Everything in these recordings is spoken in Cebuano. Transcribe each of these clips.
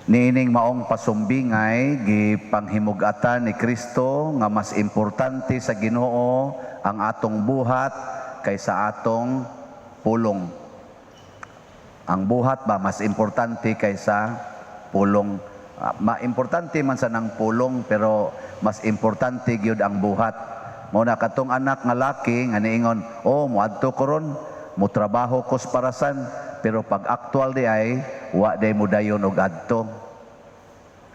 Niining maong pasumbingay, gipanghimug-atan ni Kristo nga mas importante sa Ginoo ang atong buhat kaysa atong pulong. Ang buhat ba mas importante kaysa pulong? Ma-importante man sa nang pulong, pero mas importante gyud ang buhat. Mao na katong anak nga laki nga niingon, "Oh, moadto ko ron, mo trabaho ko sa parasan," pero pag actual di ay wa day mo dayon og adto.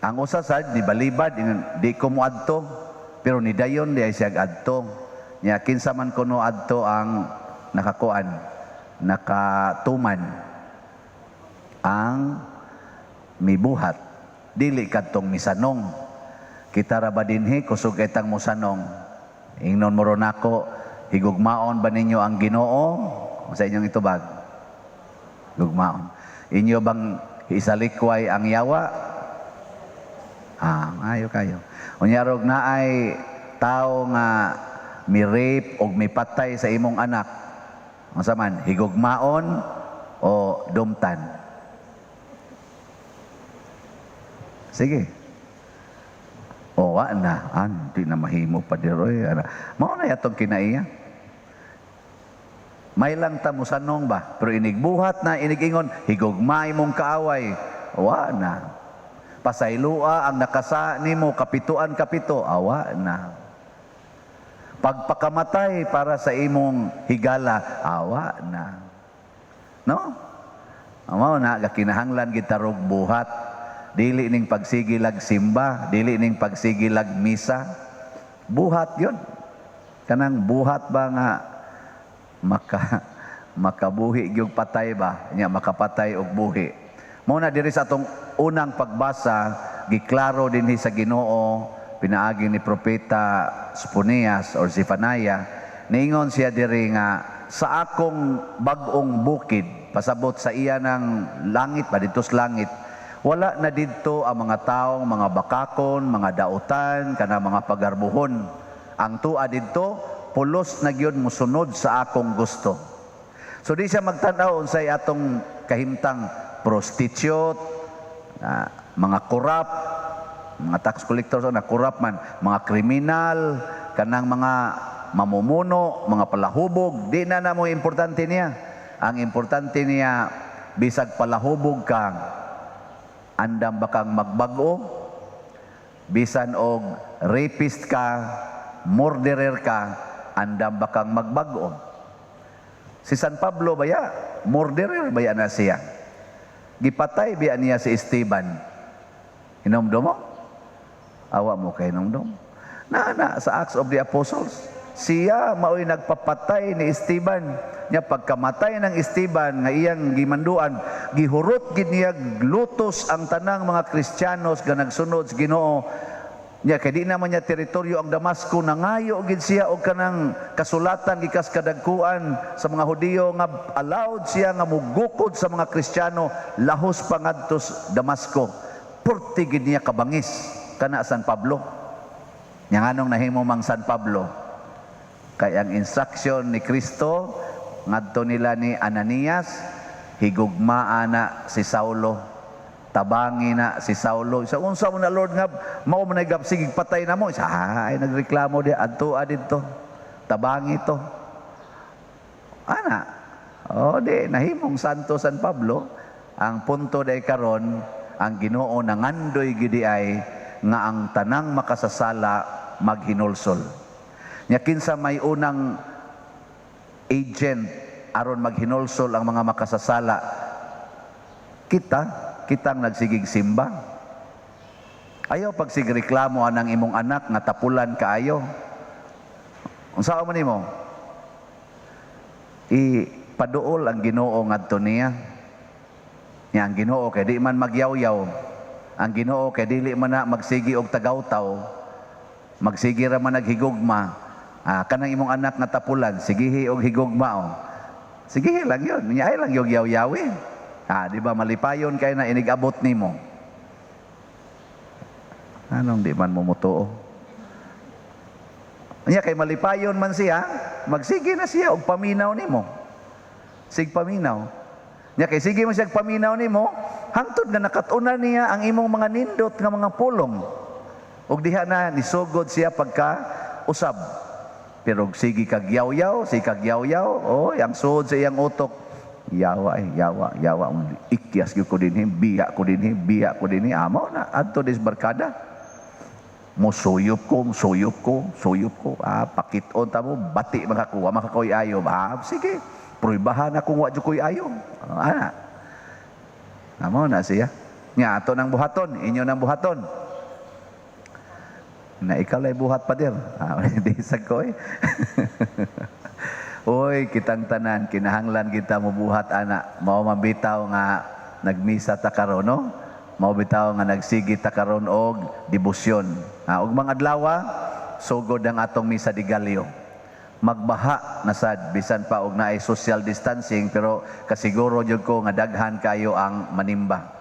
Ang usa sad nibalibad, ingon, "Di ko moadto," pero nidayon di ay siya adto. Nya kinsa man kuno adto ang nakakuan, nakatuman? Ang mibuhat, dili kadtong misanong. Kita ra ba dinhi kusog kay tang mosanong? Ingnon mo ron nako, "Higugmaon ba ninyo ang Ginoo?" Sa inyong itubag? "Gugmaon." "Inyo bang isalikway ang yawa?" Ah, ayo kayo. Unya rog naay tao nga mi-rape og mipatay sa imong anak. Unsa man, higugmaon o dumtan? Sige. O wa na, an di na mahimo pa diroy. Ana. Mao na yatong kinaiya. May lang ta mosanong ba, pero inigbuhat na, inigingon, "Higugmay mong kaaway," wa na. "Pasaylua ang nakasa nimo kapituan kapito," awa na. "Pagpakamatay para sa imong higala," awa na. No? Mao na gakinahanglan gitarog buhat. Dili ning pagsigilag simba, dili ning pagsigilag misa. Buhat 'yon. Kanang buhat ba nga makabuhi gyud patay ba nya makapatay og buhi. Mao na diri sa atong unang pagbasa, giklaro dinhi sa Ginoo pinaagi ni propeta Soponias or Zephaniah. Niingon siya diri nga sa akong bag-ong bukid, pasabot sa iya ng langit ba, dito sa langit, wala na didto ang mga taong mga bakakon, mga dautan, kana mga pagarbuhon. Ang tua didto pulos na gyud mosunod sa akong gusto. So di siya magtan-aw unsay atong kahimtang, prostitute, mga corrupt, mga tax collectors na corrupt man, mga kriminal, kanang mga mamumuno, mga palahubog, di na na mo importante niya. Ang importante niya, bisag palahubog ka, andam ba kang magbag-o? Bisan og rapist ka, murderer ka, andam ba kang magbag-o? Si San Pablo baya, murderer baya na siya. Gipatay biya niya si Esteban. Hinumdum mo? Awa mo kay hinumdum. Na na sa Acts of the Apostles. Siya mao'y nagpapatay ni Esteban. Nya pagkamatay ng Esteban nga iyang gimanduan, gihurot gid niya lutos ang tanang mga Kristiyanos nga nagsunod sa Ginoo. Nya kay di naman niya teritoryo ang Damasco, nangayo gid siya og kanang kasulatan gikas kadagkuan sa mga Hudiyo nga allowed siya nga mugukod sa mga Kristiyano lahos pa ngadto sa Damasco. Purti gid niya kabangis kana San Pablo. Nya nganong nahimo mang San Pablo? Kay ang instruction ni Kristo ngadto nila ni Ananias, "Higugmaa na si Saulo, tabangi na si Saulo." Sa unsa mo na, Lord, nga mao man ay sige patay na mo? Sa ay nagreklamo di adto didto. Tabangi to. Ana. O di nahimong Santo San Pablo. Ang punto day karon, ang Ginoo nangandoy gidi ay nga ang tanang makasasala maghinulsol. Nya kinsa may unang agent aron maghinulsol ang mga makasasala? Kita, kitang nagsigig simba. Ayaw pagsigreklamo anang imong anak nga tapulan kaayo. Unsa man nimo? Ipaduol ang Ginoo ngadto niya. Nya ang Ginoo kay di man magyawyaw. Ang Ginoo kay dili man na magsigi og tagawtaw. Magsigi ra man naghigugma. Ah, kanang imong anak nga tapulan, sigihi og higugma oh. Sige lang yun. Nya ay lang yung yaw-yawi. Ah, di ba malipayon kay na inigabot nimo? Anong di man mo mutuo? Nya kay malipayon man siya, magsige na siya og paminaw nimo. Sig paminaw. Nya kay sige mo siya paminaw nimo, hangtod nga nakat-unan niya ang imong mga nindot nga mga pulong. Ug diha na nisugod siya pagka usab. Pero sige kag yaw-yaw, sige kag yaw-yaw, oy, ang suod sa iyang utok. Yawa ay, yawa, yawa. Ikyas gyud ko dinhi, biya ko dinhi, biya ko dinhi. Amo na, adto dis barkada. Mo suyop ko, suyop ko, suyop ko. Ah, pakit-on ta mo, bati makakuha, makakoy ayo. Ah, sige, pruibahan akong wa jud ko'y ayo. Ah, ana. Amo na siya. Nya ato nang buhaton, inyo nang buhaton. Na ikaw lay buhat pa dir. Ah, di sa ko eh. Oy, kitang tanan kinahanglan kita mobuhat ana. Mao man bitaw nga nagmisa ta karon, no? Mao bitaw nga nagsigi ta karon og debosyon. Ah, ug mga adlaw sugod ang atong Misa de Gallo. Magbaha na sad bisan pa og naay social distancing, pero kasiguro jud ko nga daghan kayo ang manimba.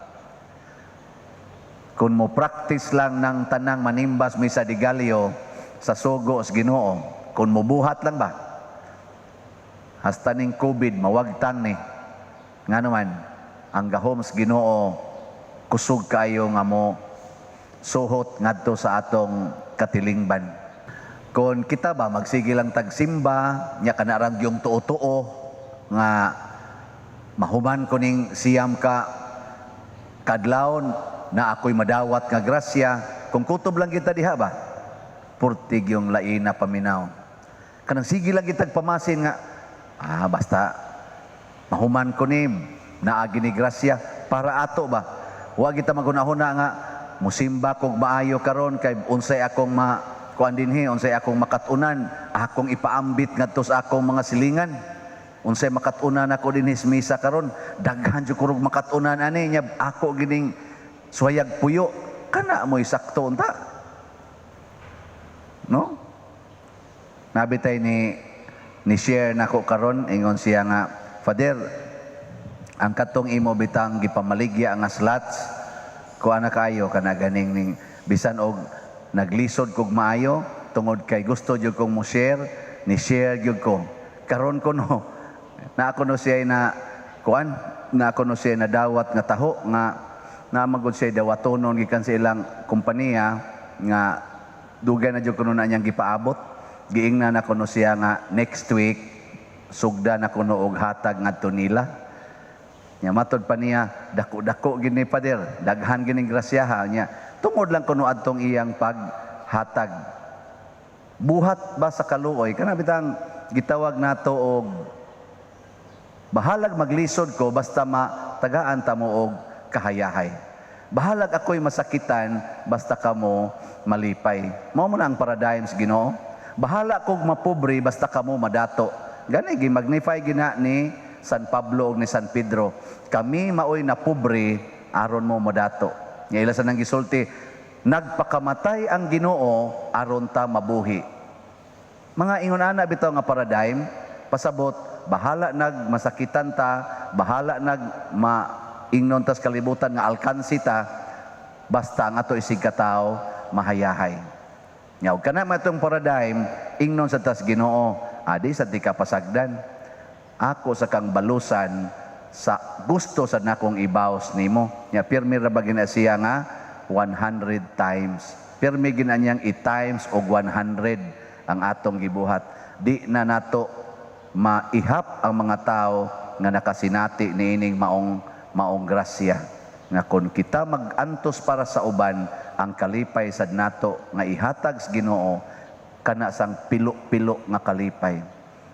Kung mo practice lang ng tanang manimbas Misa de Gallo sa sugo sa Ginoo, kung mobuhat lang ba, hasta ning COVID mawagtang ni. Nga naman, ang gahom sa Ginoo kusog kayo nga mo suhot ngadto sa atong katilingban. Kung kita ba magsige lang tagsimba, nya kanarang yung tuo-tuo nga mahuman ko ning 9 ka kadlawon na ako'y madawat nga grasya, kung kutob lang kita diha ba, purtig yung laina paminaw. Kanang sige lang kitag pamasin nga, ah, basta mahuman ko ni, naagi ni grasya, para ato ba? Wa kita magunahuna nga, musimba kog maayo karon kay unsay akong ma kuan dinhi, unsay akong makatunan, akong ipaambit ngadto sa akong mga silingan. Unsay makatunan ako dinhi sa misa karon, daghan jud kurog makatunan ani nya ako gining suwayag puyo, kana mo'y sakto unta. No? Nabitay ni share nako karon, ingon siya nga, "Father, ang katong imo bitang gipamaligya nga slots kuan na kayo kana ganing ning bisan og naglisod kog maayo tungod kay gusto jud kong mo share, ni share gyud ko karon kuno na ako no siya na kuan na ako no siya na dawat nga taho nga namagod siya dawatonon gikan sa ilang kompanya nga dugay na jud kuno na niyang gipaabot. Giingnan na kuno siya nga next week sugda na kuno og hatag ngadto nila." Nya matod pa niya, "Dako-dako gini, Pader, daghan gining grasyaha niya." Tungod lang kuno adtong iyang paghatag. Buhat ba sa kaluoy, kana bitang gitawag nato og bahalag maglisod ko basta matagaan ta mo og kahayahay. Bahalag ako'y masakitan basta kamo malipay. Mao mo na ang paradigm sa Ginoo. Bahala kog mapobre basta kamo madato. Gani gi-magnify gina ni San Pablo ug ni San Pedro. Kami maoy napobre aron mo madato. Nga ila sa nang gisulti, nagpakamatay ang Ginoo aron ta mabuhi. Mga ingon ana bitaw nga paradigm, pasabot bahala nag masakitan ta, bahala nag maingnon tas kalibutan nga alkansi ta, basta ang ato isig katawo mahayahay. Nya og kana matong paradigm, ingnon sa tas Ginoo, adi sa di ka pasagdan. Ako sa kang balusan sa gusto sa nakong ibaos nimo. Nya pirmi ra ba gina siya nga 100 times. Pirmi gina niyang i-times og 100 ang atong gibuhat. Di na nato maihap ang mga tao nga nakasinati niining maong maong grasya. Nga kon kita mag-antos para sa uban, ang kalipay sad nato nga ihatag sa Ginoo kana sang pilo-pilo nga kalipay.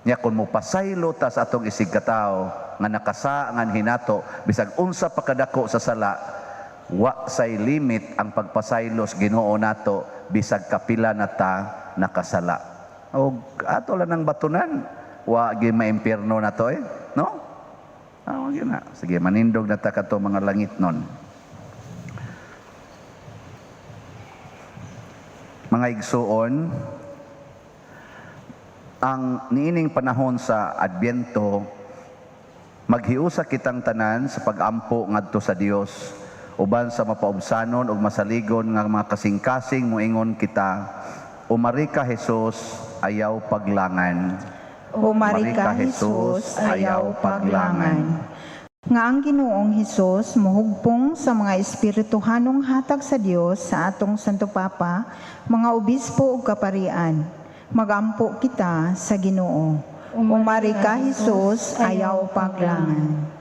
Nya kon mopasaylo ta sa atong isig katawo nga nakasaangan hinato bisag unsa pa kadako sa sala, wa say limit ang pagpasaylo sa Ginoo nato bisag kapila na ta nakasala. Og ato lang ng batunan, wa gi maimpierno na to eh, no? Ah, wag yun na. Sige, manindog na ta kato mga langit nun. Mga igsuon, ang niining panahon sa Adbyento, maghiusa kitang tanan sa pag-ampo ngadto sa Dios uban sa mapaubsanon ug masaligon nga mga kasing-kasing moingon kita, Umari ka Jesus, ayaw paglangan. Umari ka, Jesus, ayaw paglangan. Nga ang Ginoong Hesus mohugpong sa mga espirituhanong hatag sa Dios sa atong Santo Papa, mga obispo ug kaparian. Magampo kita sa Ginoo. Umari ka, Hesus, ayaw paglangan.